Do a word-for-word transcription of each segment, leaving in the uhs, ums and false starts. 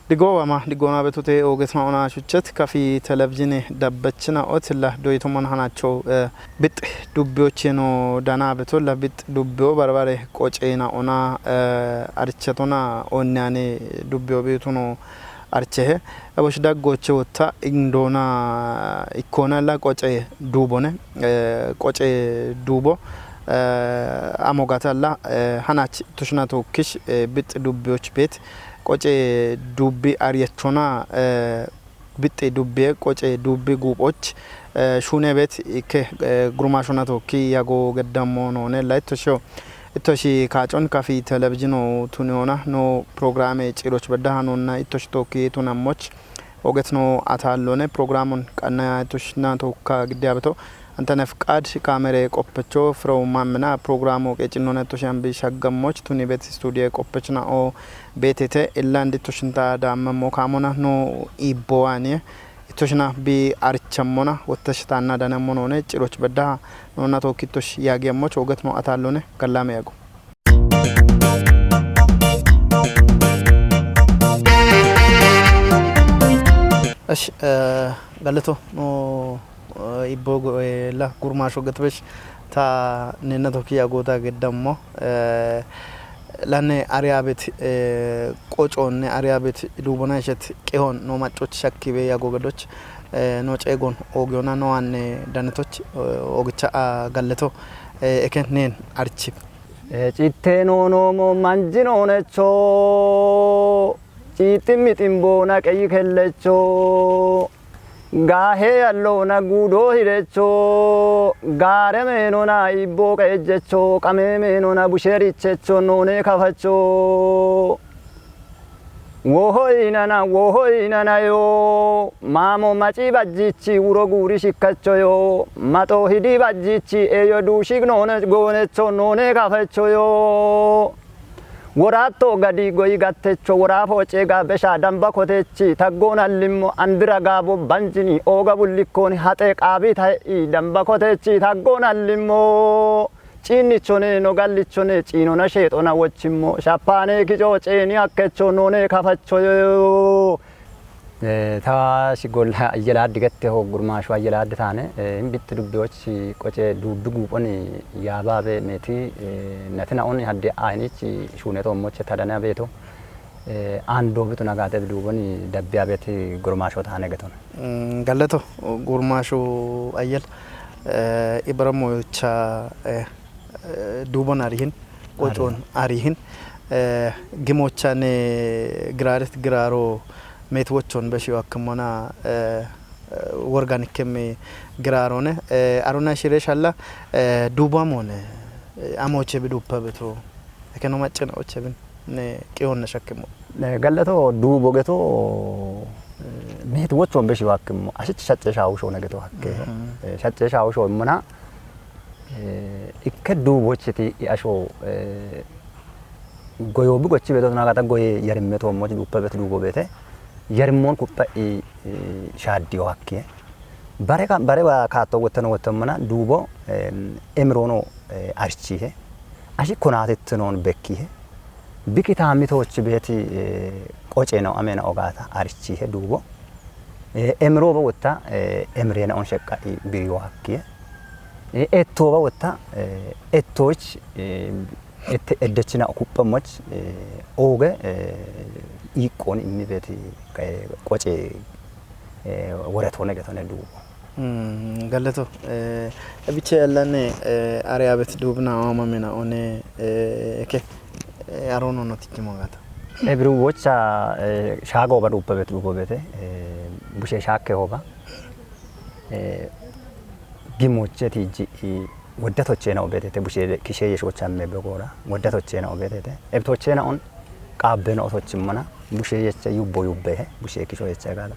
Digoowama, digoona betote oogesma ona shuchet kafi televizhine dabbachina otilla doyito mon hanacho, eh, bit dubbiyocheno dana betolla bit dubbiyo barbare qoceena ona, eh, archetona onneane dubbiyo betuno archehe. Ebosh daggoche wotta indona ikkona la qoce duubone, eh, qoce duubo, eh, amogatalla, eh, hanach tushna tokkish, eh, bit dubbiyoch bet qoce dubbi aryechona, eh, bit dubbiye qoce dubbi guuboch, eh, shune bet ikke, eh, gurmashona tokki yago geddammo none la ittosho. Ittoshi kaacon kafi televizhino tuniona no programe ciroch bedda hanonna ittosh tokki tunammoch. Oget no atallone programon qanna ittosh na tokka giddiyabeto. Antane fqad kamere qoppecho Firew Mammina programo qecinona ittosh ambi shaggammoch tuni bet studio qoppechna o betete illand ittosh nta dammo kamona no ibbowani. Ittoshna bi archammona wottash tanna danammo none ciroch bedda nonna tokki ittosh yagiyamoch oget no atallone gallame yago. Esh, eh, galeto no, eh, ibbo go-, eh, la gurmasho getbesh ta nenna tokki yagota geddammo, eh, lanne ariyabet, eh, qoconne ariyabet dubona ishet qehon no maccoch shakkibe yago gedoch, eh, no ceegon oogiyona no anne danetoch, eh, oogicha a galleto, eh, eken neen archib. Eh, citte no no mo manjino necho, citti mitimbo na qeyi kellecho, gahe yallo na gudo hirecho, gare meno na ibbo qejecho, qame meno na busherichecho none kafacho. Wohoy nana, wohoy nana yo, mamo maci bajjichi wuro guuri shikkacho yo, mato hidi bajjichi eyo duushig none goonecho none kafacho yo. Woratto gadi goyi gattecho, wora fooce ga besha damba kotechi, taggoon allimmo andira gaabo banjini, ooga bullikkoni haxe qaabi tae'i damba kotechi, taggoon allimmo. Ciinnichone no gallichone, ciinona sheexona wochimmo, shappaane kico ceeni hakkecho none kafacho yo. Eh, ta shigolla ayyela digette ho gurmashu ayyela ditane, eh, imbit dubbiyoch qoce dubbi guuphoni yaababe meti, eh, natina oni hadde ayinich shune to moche tadana beto, eh, ando bitu nagate duboni dabbiya beti gurmasho tane geton. Mm, galleto gurmasho ayyel, eh, ibramocha, eh, eh, dubon arihin, qocon arihin, eh, gimochane girarit giraro met wochon beshi wakkimona, eh, eh, worgan kemi girarone, eh, aruna shire shalla, eh, dubamone, eh, amoche bidupa beto. Ekeno maccena ochebin ne qiyon na shakkimo. Eh, galleto dubo geto, eh, met wochon beshi wakkimo. Ashich shacce shawu shone geto hakke. Mhm. Eh, shacce shawu sho immona, eh, ikke dubochiti i asho, eh, goyo bi gochi beto na gata goye yarimmeto moch dupa bet dubo bete. Yarimmon kuppa i, eh, shaddiyo hakke. Bare ka-, bare ba kaatto wottano wottommana duubo, em, emirono, eh, archihe. Ashi konatettinon bekkihe. Biki taammitochi beeti, eh, qoce no amena ogata archihe duubo. Eh, emiroba wotta, eh, emirena on sheqqa i biriyo hakkihe. Eh, ettoba wotta, eh, ettoch, eh, ette eddechina okuppa moch, eh, oge, eh, iqqon immi beeti, eh, qoce eh, woret hone getone duubo. Mm, galleto, eh, biche yallane, eh, ariyabet duubna ama mena one, eh, eke, eh, arono no tikkimo gata. Ebru wocha, eh, shago ba duupa bet duubo bete, eh, bushe shakke hoba. Eh, gimoche tiji i Wodda tochena obetete bushe kishe yesh ochamme begora. Wodda tochena obetete. Eb tochena on qabbe no tochimmana. Bushe yeche yubbo yubbe he. Bushe kisho yeche gala.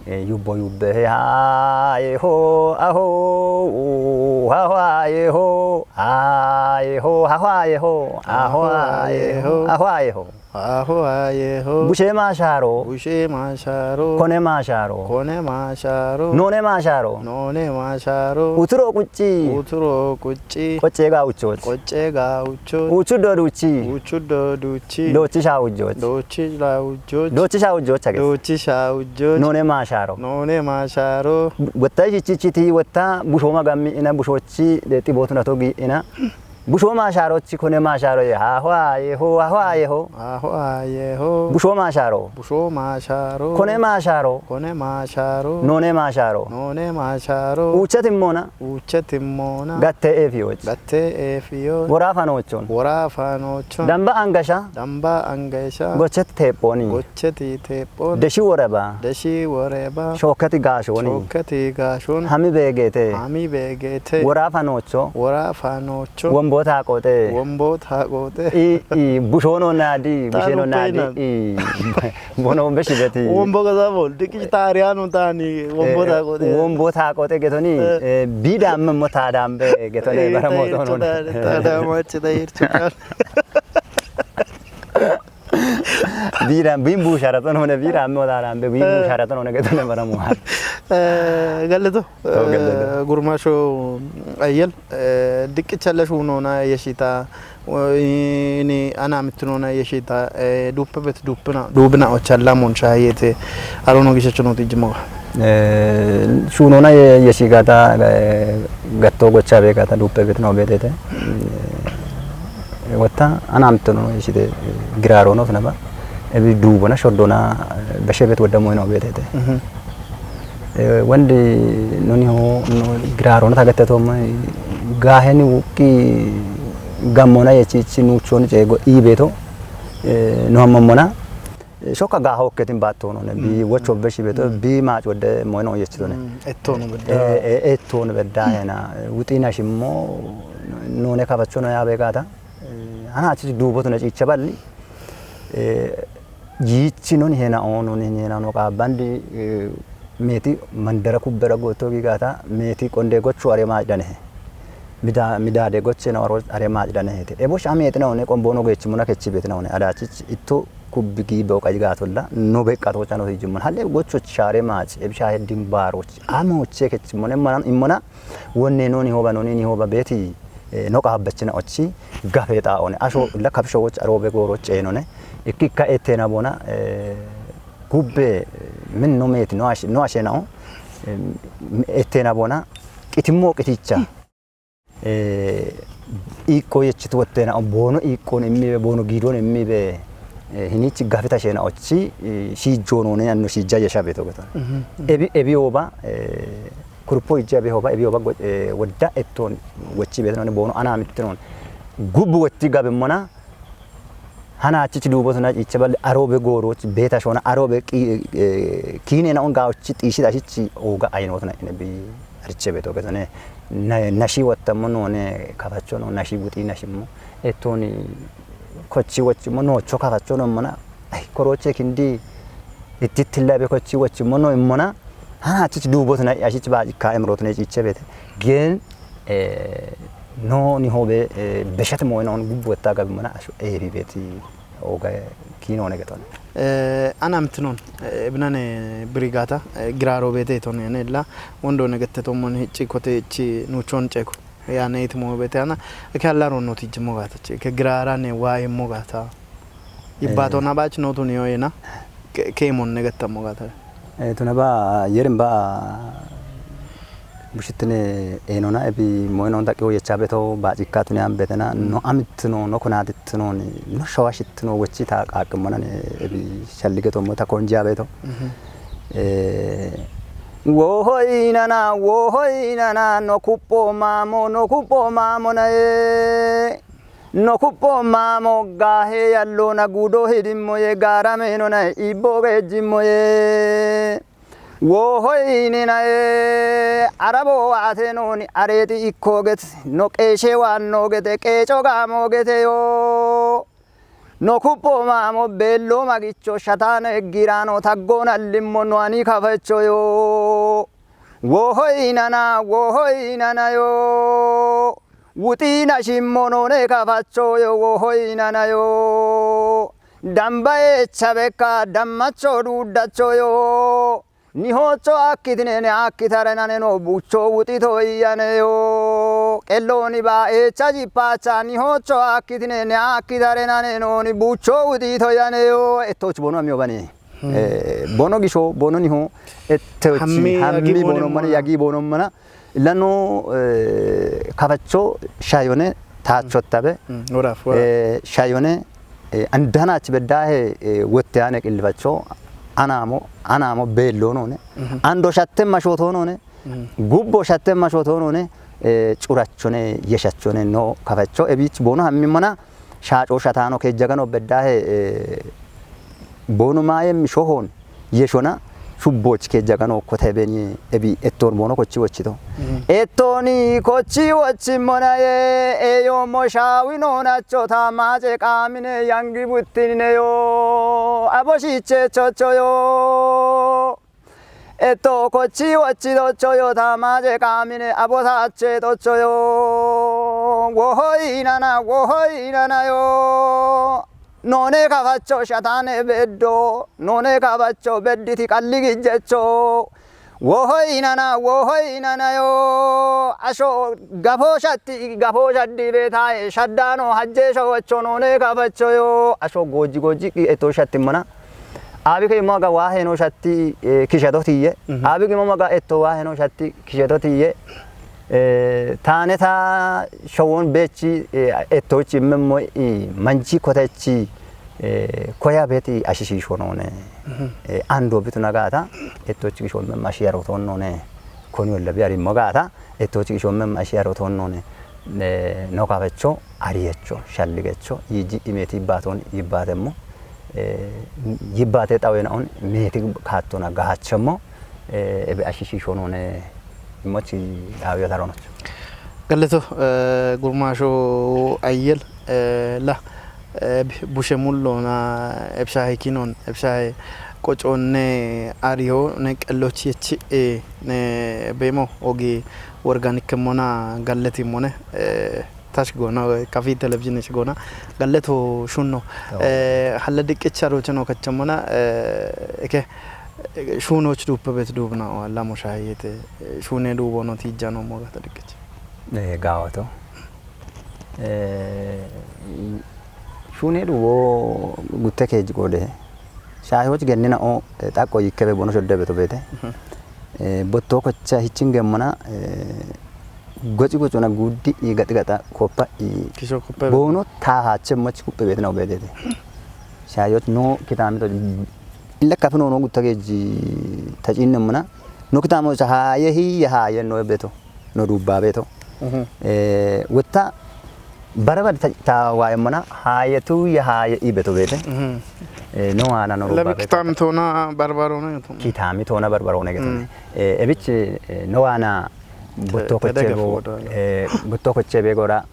Eh, yubbo yubbe he. Ha, ye, ho, a, ho, u, ha, ho, a, ye, ho. Ha, ye, ho, ha, ho, a, ye, ho. A, ho, a, ye, ho. A, ho, a, ye, ho. Aho ayeho. Bushe masharo. Bushe masharo. Kone masharo. Kone masharo. None masharo. None masharo. Uturo kuchi. Uturo kuchi. Koche ga uchoch. Koche ga uchoch. Uchu doduchi. Uchu doduchi. Dochi sha ujoch. Dochi la ujoch. Dochi sha ujoch ages. Dochi sha ujoch. None masharo. None masharo. Wetta chichichiti wetta bushoma gammi ina bushochi de tibotu na togi ina. Busho masharochi kone masharo ye. Aho ayeho, aho ayeho. Aho ayeho. Busho masharo. Busho masharo. Kone masharo. Kone masharo. None masharo. None masharo. Ucha timmona. Ucha timmona. Gatte efiyoch. Gatte efiyoch. Wora fanochon. Wora fanochon. Damba angasha. Damba angasha. Gochet teponi. Gocheti teponi. Deshi woreba. Deshi woreba. Shokati gashoni. Shokati gashoni. Hami begete. Hami begete. Wora fanocho. Wora fanocho. Wombo taqote. Wombo taqote. I, i, bushono nadi, busheno nadi. I, bono beshibeti. Wombo gaza bol. Diki tariano tani, wombo taqote. Wombo taqote getoni. Eh, bidam mo tadambe getone bara mo tono. Tadama chida irchukan. Bira, bimbu sharaton hone, bira mo darambe, bimbu sharaton hone, getone bara mo har. Eh, galleto. Oh, galleto. Eh, gurmasho ayel. Eh, dikki challa shunona yeshita. Ini ana mitnona yeshita. Eh, duppe bet duppena. Dubna o challa mon shayete. Arono gisha chunoti jimoga. Eh, shunona ye-, yeshigata, eh, gatto gocha begata duppe bet no betete. Eh, Watta anamtono ishite giraro no naba. Ebi dubona shodona, eh, beshebet wadda moyno betete. Mhm. Eh, wandi noni ho, no, giraro no tagatte to ma, gaheni wuki gamona yechichi nuchoni chego ibeto. Eh, no mamona. Shoka gaho ketin battono ne, bi wocho beshi beto, bi mach wode moyno yechitone. Ettono bedda. Eh, eh, ettono bedda hena. Wutina shimmo, none kabachono ya begata. Eh, ana achi duboto ne chicha balli. Eh, yichi non hena ono ne hena no ka bandi, eh, meti mandara kubbera goto gigata, meti konde gocho are mach dane. Mida, mida de goche na waro are mach dane hete. Ebo sha meti na one kombono gochi mona kechi beti na one. Adachich itto kubbi gibe oqa jigatolla no beqqato chano hijumon. Halle gocho share mach, eb shahe dimbaroch. Amoche kechi mone manan immona wonne noni hoba noni ni hoba beti, eh, no qabbachina ochi gafe ta one. Asho la kapsho woch arobe goro chenone. Ikkikka etena bona, eh, gubbe, eh, min no meti no ash-, no ashena o. Em, etena bona. Qitimo qiticha. Eh, ikko yechitu wottena, bono ikkon immibe, bono gidon immibe, eh, hinichi gafita shena ochi, eh, shi jono ne anno shi jaya shabe to geton. Mhm, mhm. Ebi, ebi oba, eh, kurpo ijja ebi oba, ebi oba go-, eh, wodda etton wochi beton ne bono ana mitron. Gubbu wotti gabe mona, Hana achichi dubo suna iche bal arobe goroch beta shona arobe ki, eh, kine na on gauchi tishi da shichi oga aino na ine bi ariche beto ke ne. Na, nashi watta mo no ne kafacho no nashi buti nashi mo. Etoni kochi wachi mo no cho kafacho no mana. Ai koroche kindi ititilla be kochi wachi mo no mona. Hana achichi dubo suna achichi ba ka emrot ne iche bete. Gen, eh, no ni hobe, eh, beshat mo no gubbo ta gabi mana asho ebi beti. Oga kino ne geton. Eh, anam tinon, eh, ibnane brigata, eh, giraro bete ton ne la, wondo ne gette to mon hichi kote chi nuchon cheko. Ya ne itmo bete ana, ke alla ron no tijmo gata che, ke girara ne wa imo gata. Ibato na bach no tunio ena, ke, ke mon ne getta mo gata. Eh, tuna ba, yerin ba, Bushitine enona ebi moyno daqi oyecha beto ba cikka tuni an betena no amitino no kunatitino ni no shawashitino wechi ta qaqimona ni ebi shallige to mo ta konja beto. Mhm. Eh, wo hoy nana, wo hoy nana, no kuppo mamo, no kuppo mamo na e. No kuppo mamo gahe yallo na gudo hidimmo ye garame no na ibbo gejimmo ye. Wo hoy nina e, arabo waate noni areti ikko get, no qeeshe waanno gete, qeeco gaamo gete yo. No kuppo maamo bello magicho shatano eggirano taggona limmo no ani kafacho yo. Wo hoy nana, wo hoy nana yo. Wuxina shimmo none kafacho yo, wo hoy nana yo. Dambaye chabeka dammacho dudacho yo. Nihocho akitine ne akitare nane no bucho wuti to iyane yo. Kello ni ba e chaji pacha nihocho akitine ne akitare nane no ni bucho wuti to iyane yo. Etoch bono amio bane. Eh, bono gisho, bono niho, etoch Hammi hammi agi bono bono mana mana. Yagi bono mana. Lano, eh, kabacho shayone tacho tabe. Mm, ora, ora. Eh, shayone, eh, andana chi beddahe, eh, wotte ane qillifacho, anamo, anamo bello none. Mhm. Ando shatte mashoto none. Mhm. Gubbo shatte mashoto none. Eh, curachone, yeshachone no kabacho, ebich bono hammi mana, shacho shatano ke jagano beddahe, eh, bono maye mishohon, yeshona, shubboch ke jagano kote beni ebi etton bono kochi wochito. Mhm. Ettoni kochi wochi monaye, eyo mo shawi no nacho ta maje kamine yangi buttinine yo. Abo shiche chocho yo. Etto kochi wochi docho yo ta maje kamine abo ta ache docho yo. Wohoi nana, wohoi nana yo. None kabacho shatane beddo, none kabacho bedditi qalli gijjecho. Wohoi nana, wohoi nana yo. Asho gafo shatti, gafo shaddi betaye, shaddano hajje showacho none kabacho yo. Asho goji goji eto shatti mana. Abi ke mo ga wahe no shatti, eh, kishato tiye. Mhm. Abi ke mo ga etto wahe no shatti kishato tiye. Eh, tane ta showon bechi, eh, etto chi memmo i manchi kotechi, eh, koya beti ashishi shonone. Mhm. Eh, ando bitu nagata etto chi shon memma shi aro tonone. Koni olla bi ari mo gata etto chi shon memma shi aro tonone. Eh, no kabecho, ariyecho, shalligecho, yiji imeti baton yibatemo. Eh, yibate xawena on meti kattona gahachemo, eh, ebe ashishi shonone imochi awiyo taronocho. Galleto, eh, gurmasho ayyel, eh, la, eh, bi-, bushe mullona ebshahe kinon, ebshahe qoconne ariyo ne qellochi echi, eh, ne bemo ogi worganikke mona galleti mone, eh, tash gona, kafi television ish gona. Galleto shunno. Oh. Eh, halla diqqicha roche no kachamona, eh, eke, eh, shunoch duppe bet dubna o alla mo shahiyete, eh, shune dubo no tijano mo gata diqqicha. Eh, gawato. Eh, shune dubo gutte ke jigode. Shahiyoch gennina o, eh, xaqqo yikkebe bono shodde beto bete. Mhm. Eh, botto kocha hichin gemmana, eh, goci gocona guddi i gaxi gaxa koppa i Kiso koppa bono ta hache mach kuppe betina obedete. Shahiyoch no kitami to illa kapino no gutta geji ta cinne mana. No kitamo cha haye hi ya haye no beto. No dubba beto. Mhm. Eh, wetta Barabad ta, ta waye mana haye tu ya haye ibeto bete. Mhm. Eh, no ana no Labi ruba bete. Kitam tona barbaro na yato. Kitami tona barbaro na yato. Mm. Eh, ebich, eh, no ana butto Te-, koche tedega go, fodo, eh, butto koche be gora.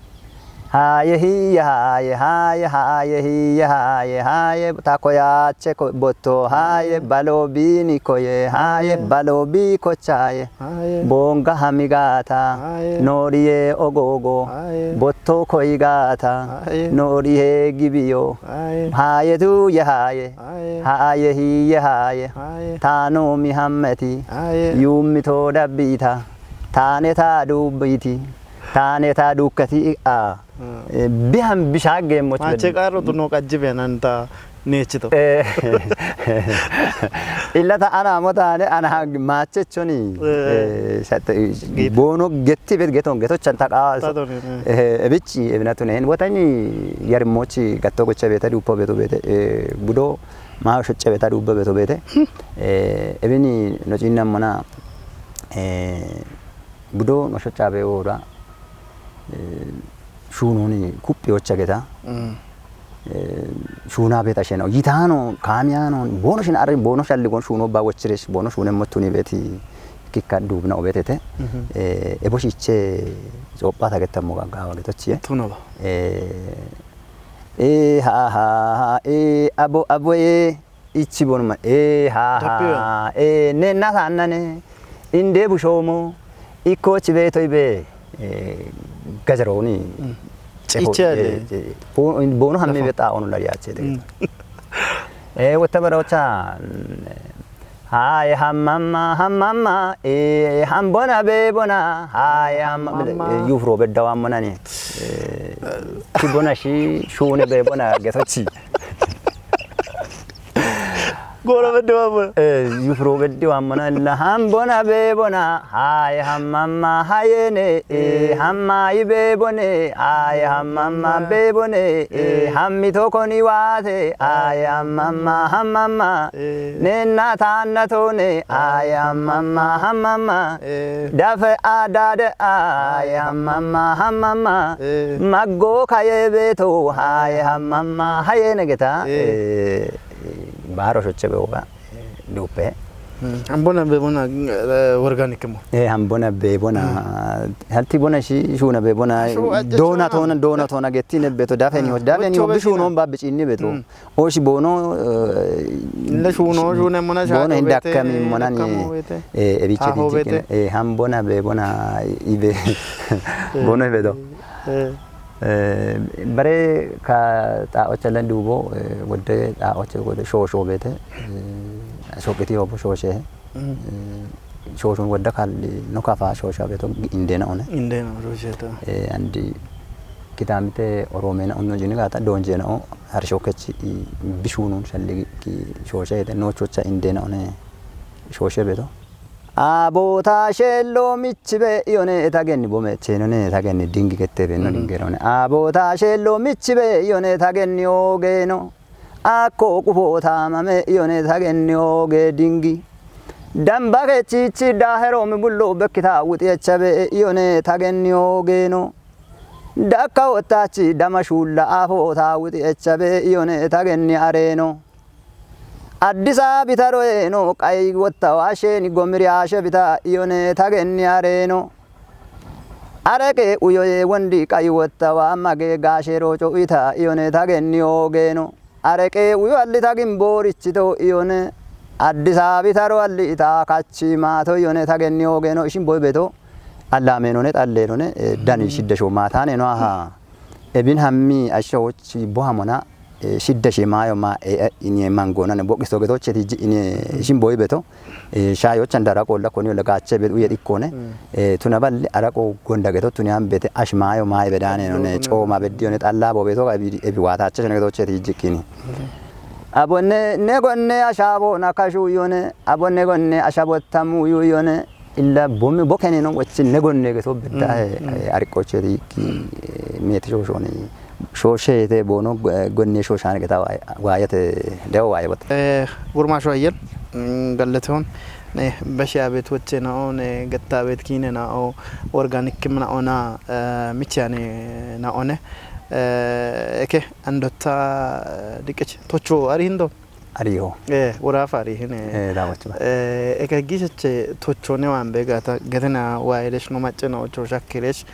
Haye hi ya haye, haye, haye hi ya haye, haye ta koya che ko butto, haye balo bini koye, haye balo bi kochaye. Aye. Bonga hamigata, Aye. Noriye ogogo, Aye. Botto koigata, Aye. Noriye gibiyo, Aye. Haye tu ye haye, Aye. Haye hi ye haye, Aye. Tano mihammeti, Aye. Yummi to dabbita, tane ta dubbiti, tane ta dukkati a. Mm. Eh, bihan bisha gemmoch Mache beddi. Qaro tu no qajji benan ta nechito. Eh, illa ta ana mo ta ne ana ha mache choni. Eh. Eh, shat, eh, Gita. Bono getti bet geton, geto chan ta qawa. Ta to ne, eh. Eh, ebichi, ebina tu ne. Wotani yar mochi gatto gocha beta dupo beto bete. Eh, budo ma shoche beta dupo beto bete. Eh, ebini no cinna mana. Eh, Budo no shocha be ora, eh, shunoni kuppi ochageta. Mm. Eh, shuna beta sheno. Yitano, kamiyano, bono shin are, bono shalli gon shuno ba wochires, bono shune motuni beti kikka dubna obetete. Mhm. Eh, ebo shiche zoppa tagetta mo gaga wagetochie. Tuno ba. Eh, eh, ha, ha, ha, eh, abo, abo, eh. Ichi bonuma, eh, ha, ha, Dapiyo. Eh, ne, na, sa, na, ne, inde, bushomo, iko, chibe, to, ibe, eh, gajaroni. Mm. Cheho, Ichi ale. Eh, eh, bo-, bono hamme Dafa. Beta, ono, lari, ache, de. Mm. Eh, wetta bara ocha, mm, haye hammamma, hammamma, eh, hambona bebona, haye hammamma. Hammamma. Eh, yufro bedda wammonani. Eh, kibona shi, shune bebona, getochi. Gora bedda wammo. Eh, yufro bedda wammo na la hambona bebona, haye hammamma hayene, eh, hamma ibebone, haye hammamma bebone, eh, hammi tokoni wate, haye hammamma hammamma, eh, nenna tanna tone, haye hammamma hammamma, eh, dafe adade, haye hammamma hammamma, eh, maggo kaye beto, haye hammamma hayene geta, eh, eh, baro shoche bewa. Dupe. Mm. Ambona bebona, eh, organic mo. Eh, ambona bebona. Mm. Hatti bona shi, shuna bebona. Shu, ah, dona tona, dona tona gettine beto. Dafeni, mm, ho, dafeni ho, bishu non ba bicinni beto. Mm. O shi bono, eh, le shuno, shune mona sha bono hin bete, dakkami monani, dakkamo bete. Eh, ebiche. Taho bete. Eh, ambona bebona ibe. Eh. Bono beto. Eh. Eh, bare ka xaa'ocha lan duubo, eh, wodde xaa'ocha wodde shoosho beete, eh, shoqiti obo shooshe. Mm. Eh, shooshun wadda kalli no kafa shoosha beeto indena one. Indena shooshe to. Eh, andi kitamite Oromena unno jini gata donjena o har shokechi i bishunun shalli ki shooshe te no chocha indena one shooshe beeto. Abota shello michibe iyone tagenni bome chenone tagenni dingi kette benno. Mm. Dingerone. Abota shello michibe iyone tagenni ogeno. Akko kupo tamame iyone tagenni oge dingi. Damba kechichi dahero mi bullo bekkita wuti echabe iyone tagenni ogeno. Dakka wottachi dama shulla afo ta wuti echabe iyone tagenni areno. Addis Abitaro eno qayi wottawa sheni gomiri ashe bita iyone tagenni areno. Areke uyoye wondi qayi wottawa mage gashe roco ita iyone tagenni ogeno. Areke uyo alli tagin borichito iyone. Addis Abitaro alli ita kachi mato iyone tagenni ogeno. Ishin boy beto. Alla menone xallenone, eh, dani shidda sho matane no aha. Ebin hammi asha wochi bohamona, eh, shidda she mayo ma, eh, eh, inie mangona ne bokiso geto cheti ji inie shin boy beto. Eh, shayo chandara kolla koni ola gache bet uye ikkone. Mm. Eh, tuna bal arako gonda geto tuni ambete ash mayo ma bedane no ne choma beddi one xalla bo beto ga ebi, ebi wata che geto cheti jikini. Mm. Abonne ne gonne ashabo na kashu yone, abonne gonne ashabo tamu yu yone. Illa bomi bokene no wachin ne gonne geto bedda, mm, eh, mm, eh, ariqoche di ki, eh, meti shoshoni. Shoshe te bono, eh, gonne shoshane geta wa-, wayate dewo waye bot. Eh, gurma sho ayel, mm, galle ton, ne, basha bet wacce na o, ne, gatta bet kine na o, organic kim na ona, eh, michane na one. Eh, eke, andotta, eh, dikech, tocho, ari hindo? Ariho. Eh, urafa ari hine. Eh, da wachba. Eh, eke giseche tocho ne wan be gata, gete na wa eresh no mache no cho shakkeresh,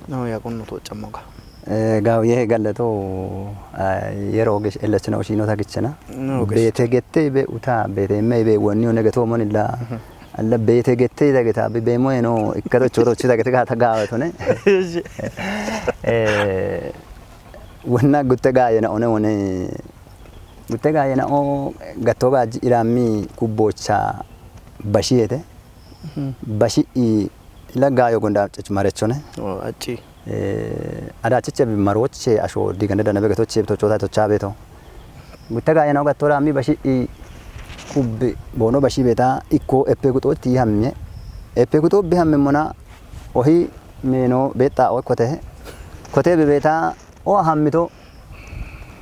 no ya kunno to chamoga. Eh, gaw ye galle to, ah, yero gesh elechna oshino ta gichena. No, gesh. Bete gette be uta, bete me be wonni one geto monilla. Mhm. Alla bete gette da geta be, be mo eno, ikkato choro chita gete gata gawa to ne. Eji. Eh, wonna gutte ga yena one one. Gutte ga yena o gatto ga ji irami kubbocha bashiyete. Mhm. Bashi i la gayo gonda chich marechone. O, acci. Eh, ada chiche bi maroche asho digande dana bege toche to chota to chabe to. Gutte ga yena o gatto rami bashi i kubbi bono bashi beta ikko eppe guto ti hamme. Eppe guto bi hamme mona ohi meno beta o kote. Kote be beta o hammito.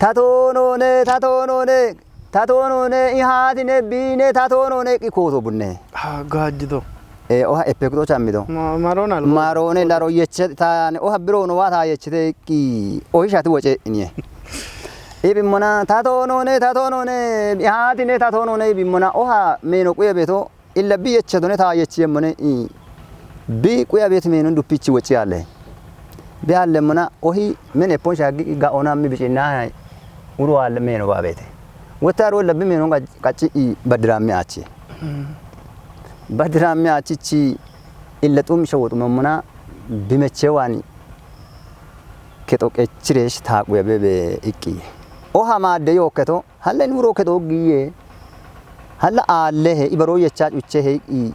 Tatonone, tatonone, tatonone, ihatine bine, tatonone, ki koto bunne. Ha, gajjito. E, oha epe kuto chamito. Ma-, marona lo. Marone laro yeche tane, oha biro no wata yeche te ki, ohi shati woche inye. Ibi mona, tatonone, tatonone, ihatine, tatonone, ibi mona, oha meno kuye beto. Illa bi yeche done ta yeche yemmone i. Bi kuya bet meno dupichi wochi ale. Bi ale mona ohi mene pon shagi ga ona mi bichi na uru ale meno ba bete. Wota ro illa bi meno ga kachi i badira mi achi. Mm. Badira mi achi chi illa tum shawut mona bi meche wani. Keto kechiresh ta kuya bebe iki. Oha ma de yo keto. Halla ini uroo kedo giye. Halla aallehe, ibaroo yechaa cuchehe i.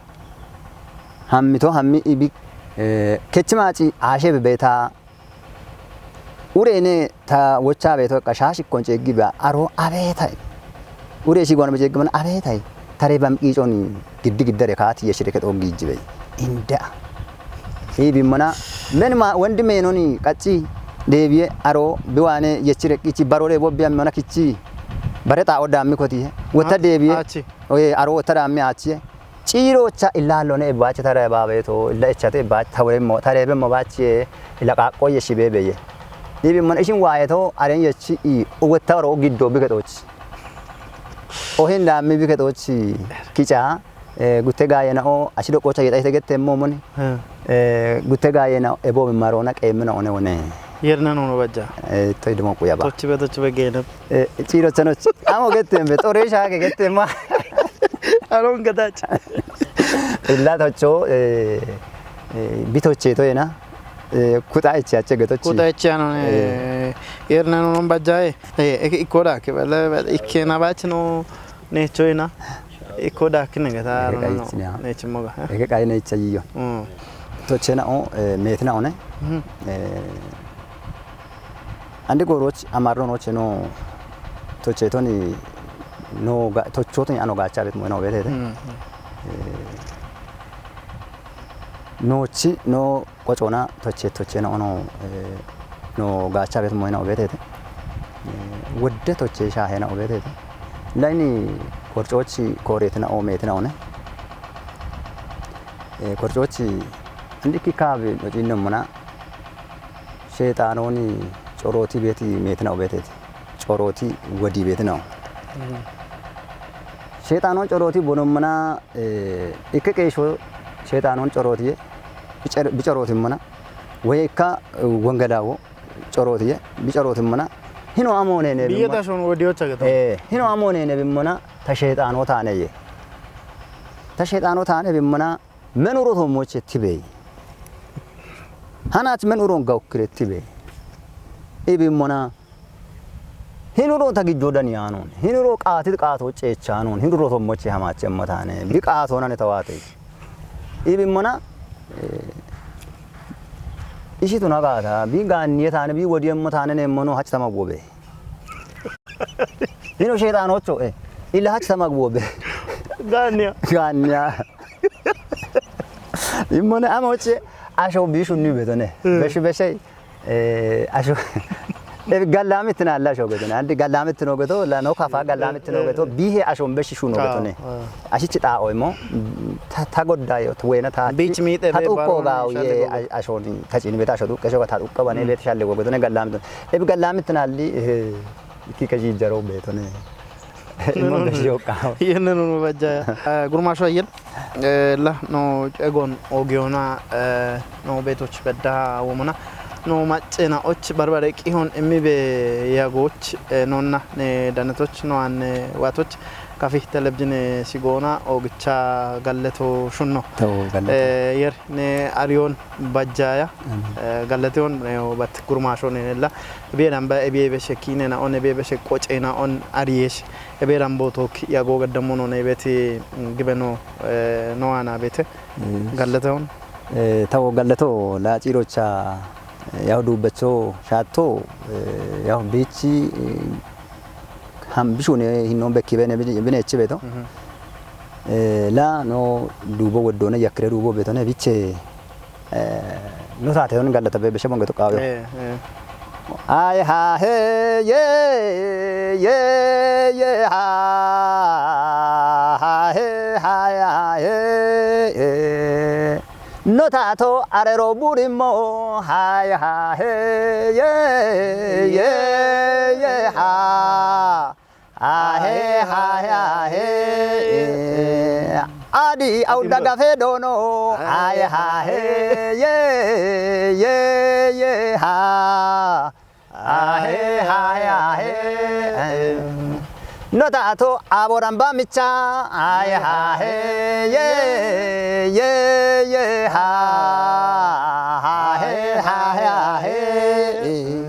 Hammito hammi ibi. Eh, kechi maaci aashe bebeeta. Urene ta wocha beto ka shashi konche giba aro abeta. Ure shi gwan beje gwan abeta. Tare bam ichoni giddi giddare kati yeshire kedo gijibe. Inda. Ibi mana men ma wandi menoni kachi debiye aro biwane yechire kichi barole bobbi ammana kichi. Bareta oda mi koti. Wota debiye. Achi. Oye aro wota da mi achi. Ciirocha illaalloone ebbaache tara baabeeto, illa echate ebbaache taweremmo, tareebemmo baache, illa qaaqqoyye shibeebeye. Ibi mon ishin waayeto aren yechi i uwetta oro giddo biketochi. Ohin daammi biketochi kica, eh, gutte gaayenao ashi doqqocha yexayite gettemmo moni. Eh. Eh, gutte gaayena ebo marona qeemmina one one. Yerna nono bajja. Eh, toy demo kuyaba. Tochibe tochibe geenab. Eh, ciirochanoch. Amo gettembe, xore shaage gettemma. Aron gadach. Illa tocho, eh, eh, bitoche to yena. Eh, kuta ichi ache getochi. Kuta ichi ano, eh, yerna no non bajjae. Eh, ik-, ikoda ke bele, bele, ikkena bach no necho yena. Ikoda kine geta. Eke no, no. Ichinya. Nechi moga, eh? Eke kai necha yiyo. Mm. Tochena o, eh, metina one. Mhm. Eh, Andi goroch amarronoche no toche toni no ga-, tocho toni ano gacha bet mo no betete. Mm, mm. Eh, nochi no kochona toche toche no no, eh, no gacha bet mo no betete. Eh, wodde toche shahe no betete. Laini korchochi koretina o metina one. Eh, korchochi andi kikabe no jinno mona. Sheexaanooni corooti beeti meetina'u beeteeti. Corooti wodii beetina'u. Mhm. Sheexaanoon corooti bonommana, eh, ikke qeeshoo sheexaanoon corootiye, bicar-, bicarootimmana, woy ikka, eh, wongelaawo corootiye, bicarootimmana, hino amooneene Biyya bimmana, tashoon wodiyocha gato. Eh, hino amooneene bimmana, ta sheexaanoo taaneye. Ta sheexaanoo taane bimmana, Menu roto moche tibe. Hanach menu ron gaukkire tibe. Ibi mona. Hinu ro ta gijjo dani anon. Hinu ro qaati qaato ceecha anon. Hinu roto moche hamache matane. Bi qaato nane tawate. Ibi mona. Eh, ishi tuna qaata. Bi ganniye tane. Bi wodiye matane ne mono hach tama gobe. Hinu shaytanocho, eh. Illa hach tama gobe. Ganniya. Ganniya. Immone amoche asho bishu ni betone. Hmm. Beshu beshe, eh, asho. E gallamittina alla asho betone. Andi gallamittin ogeto, la no kafa gallamittin ogeto, eh, bihe asho beshi shuno betone. Ah, ah. Ashichi ta oimo, ta, ta goddayo, to wena ta. Bich mi te ta be tukko baro ga ni uye, shande gogo. A-, asho ni, ta chini beta asho tukke, asho ta tukka bane, hmm, bet shalle gogo betone gallamittin. E gallamittin alli, eh, ki kaji jaro betone. Immo beshi yokka. Yenne no bajja. Eh, gurmasho ayen. Eh, la no egon ogiona, eh, no betoch bedda womona. No maccena och barbare qihon immi be yagoch, eh, nonna ne danetoch no anne watoch kafi telebjine sigona ogicha galleto shunno. To galleto. Eh, yer ne ariyon bajjaya. Amin. Eh, galleton, eh, bat gurmasho ne la. Be namba e be be shekine na on e be be shek qoche na on ariyesh. Ebe rambo tok yago gadamo no ne beti, mm, gibeno, eh, no ana bete. Yes. Gallate on. Eh, tawo gallato la cirocha, eh, yaw dubecho shatto, eh, yaw bichi, eh, ham bishune hinno bekki bene, bine, bine echi beto. Mhm. Eh, la no dubo weddo ne yakre dubo beto ne biche. Eh, no tate on gallata be, be shabon geto qawe. Eh, eh. Ay ha he ye, ye, ye ha, ha he, ha ya he, eh. No tato arero burimo, ha ya ha he ye, ye, ye ha. Ahe, ahe, ahe, eh. Adi au daga fe dono. Ahe, ahe, ye, ye, ye, ha. Ahe, ahe, ahe, eh. No tato aboran ba micha. Ahe, ahe, ye, ye, ye, ha. Ahe, ahe, ahe, eh.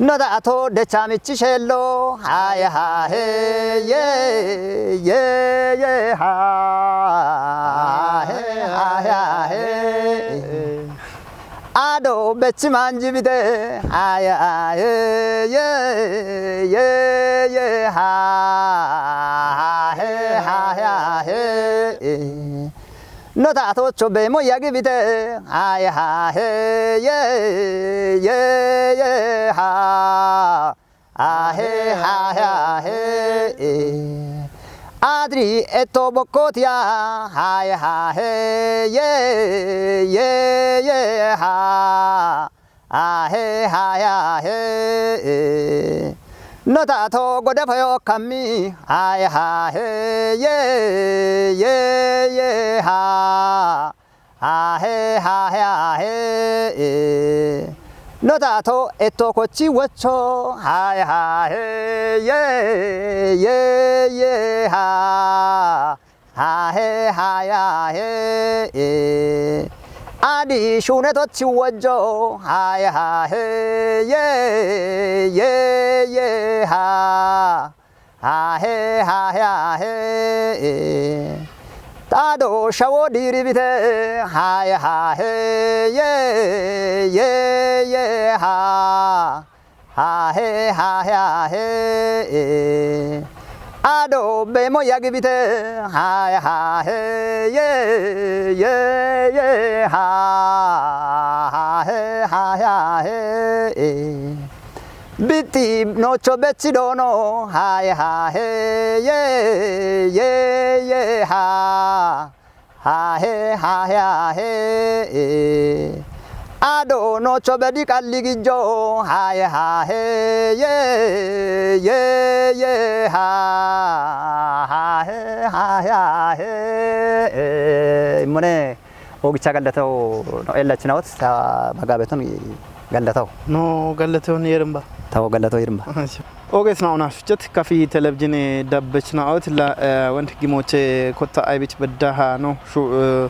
No ta ato decha michi shello, haye hahe, ye, ye, ye, ha, he, hahe, hahe. Ado bechi manji bite, haye hahe, ye, ye, ye, ha, hahe, hahe, hahe. No ta tocho bemo yagi bite, haye hahe, ye, ye, ye, ha, hahe, hahe, hahe. Adri eto bokotia, haye hahe, ye, ye, ye, ha, hahe, hahe, hahe. No ta to gode payo kami, haye hahe, ye, ye, ye, ha, hahe, hahe, hahe. No ta to eto kochi wacho, haye hahe, ye, ye, ye, ha, hahe, hahe, hahe. Adi shune tochi wajo, haye hahe, ye, ye, ye, ha, hahe, hahe, hahe. Tado shawo diribite, haye hahe, ye, ye, ye, ha, hahe, hahe, hahe. Ado bemo yagi bite, haye hahe, ye, ye, ye, ha, hahe, hahe, hahe. Biti nocho bechi dono, haye hahe, ye, ye, ye, ha, hahe, hahe, hahe. Ado nocho bedi kaligijo, haye hahe, ye, ye, ye, ha, hahe, hahe, hahe. Mone ogicha gallataw no ella chinawt sa magabeton gallataw. No gallataw ni yerimba. Taw gallataw yerimba. Oges na ona shuchet kafi televizyon dabbechna ot la, eh, went gimoche kotta aybich beddaha no shu, eh,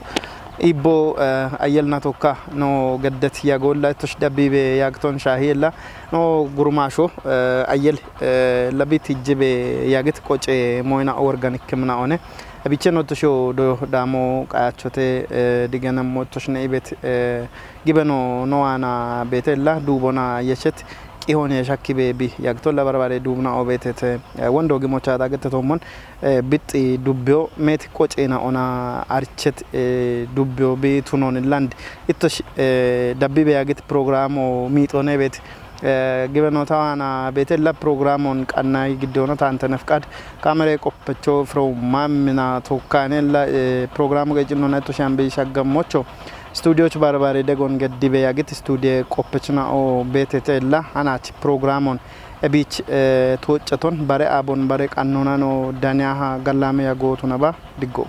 ibbo, eh, ayelna tokka no gaddet yagolla tosh dabbibe yagton shahiyella no gurumasho, eh, ayel, eh, labit ijjebe yagit qoce moyna organic kimna one. Abiche no tosho do damo qayachote, eh, digana mo tosh ne ibet, eh, gibeno no ana betella dubona yeshet qihone shakkibe bi yagtolla barbare dubna obetete, eh, wondo gimocha dagete tomon, eh, bitti dubbio met qocena ona archet, eh, dubbio bi tunon land ittosh, eh, dabbibe yagit programo mitone bet, eh, gibeno tawana betella programon qannay giddona tante nefqad kamere qoppecho from mamina tokkanella, eh, programo gecino netto shambi shaggammocho studioch barbare degon geddibe yagit studie qoppechna o betetella hanach programon ebich, eh, toceton bare abon bare qannonano daniyaha gallame yagotuna ba diggo.